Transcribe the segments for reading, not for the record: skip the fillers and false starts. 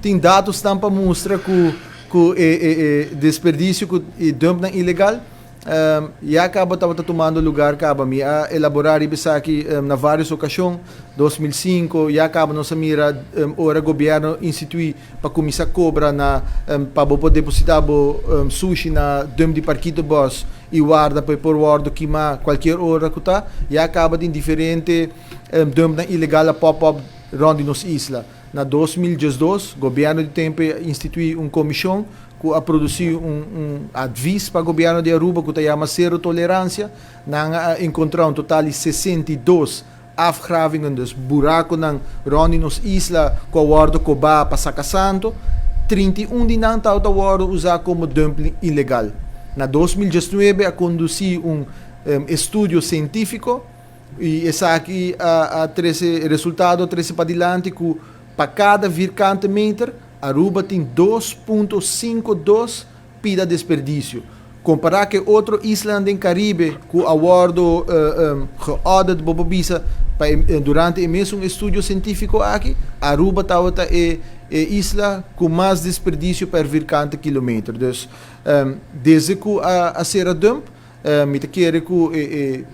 Tin datonan pa mustra ku e desperdisio ku e dumpnan ilegal ya kaba tabata tumando lugá kaba. Mi a elaborá riba esaki na vários okashon. 2005 ya kaba nos a mira ora gobièrnu instituí pa kuminsá kobra na pa bo por depositá bo sushi na dump di Parkietenbos i warda pa por wòrdu kimá kualkier ora ku ta. Ya kaba tin diferente dumpnan ilegal a pop up rònt di nos isla. Na 2012, gobièrnu di tempu a instituí un komishon ku a produsí un advies pa gobièrnu di Aruba ku ta yama Zero Toleransia. Nan a enkontrá un total di 62 afgravingen, dus burakonan rònt di nos isla ku a wòrdu kobá pa saka santu. 31 di nan tabata wòrdu usá komo dump ilegal. Na 2019 a kondusí un estudio sientífiko i esaki a trese resultado, trese padilanti ku pa kada vierkante meter Aruba tin 2.52 pida desperdisio. Kompará ku otro islanan den Karibe ku a wòrdu geaudit, bo por bisa, pa durante e mesun estudio sientífiko aki, Aruba tabata e isla ku mas desperdisio per vierkante kilometer. Dus desde ku a sera dump, mi ta kere ku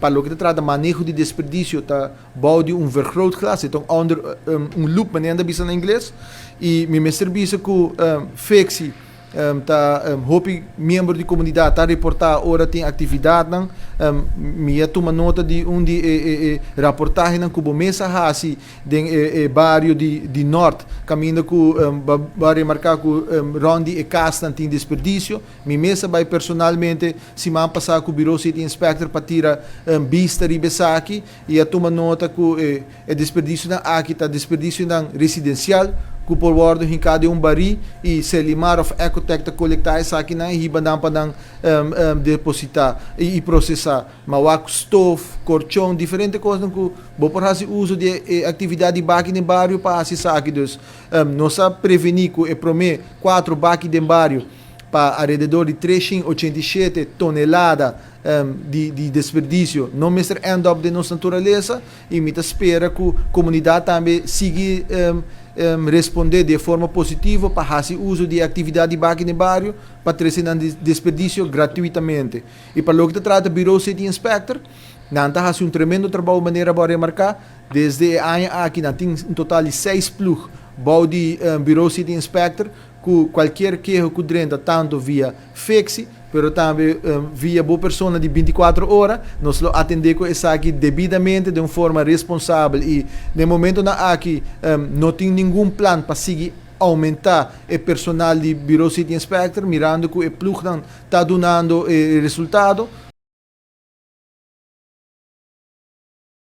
pa loke ta trata maneho di desperdisio ta bou di un vergrootglas, e onder un loep, manera nan ta bisa na ingles. I mi mester bisa ku Fexi ta hopi miembro di komunidat ta reportá ora tin aktividatnan. Mi a tuma nota di un di e raportahenan ku bo mes a hasi den e bario di Nort, kaminda ku bo a remarká ku rònt di e kasnan tin desperdisio. Mi mes a bai personalmente siman pasá ku Bureau City Inspector pa tira bista riba esaki i a tuma nota ku e desperdisionan aki ta desperdisionan residensial ku por wòrdu hinká den un barí i Selimar òf Ecotec ta kolektá esakinan i hiba nan pa nan depositá i prosesá. Ma wak stof, korchon, diferente kosnan ku bo por hasi uso di e aktividat di baki den bario pa hasi esaki. Dus nos a prevení ku e promé kuatro baki den bario pa alrededor di 387 tonelada di desperdisio no mester end up den nos naturalesa, i mi ta spera ku komunidat tambe sigui respondé di forma positivo pa hasi uso di aktividat di baki den bario pa trese nan desperdisio gratuitamente. I pa loke ta trata Bureau City Inspector, nan ta hasi un tremendo trabou, manera bo a remarká. Desde e aña aki nan tin un total di seis ploeg bou di Bureau City Inspector ku kualkier keho ku drenta tantu via Fexi, pero tambe via bo persona di 24 ora, nos lo atendé ku esaki debidamente den un forma responsabel. I den momentonan aki no tin ningun plan pa sigui oumentá e personal di Bureau City Inspector, mirando ku e ploegnan ta dunando e resultado.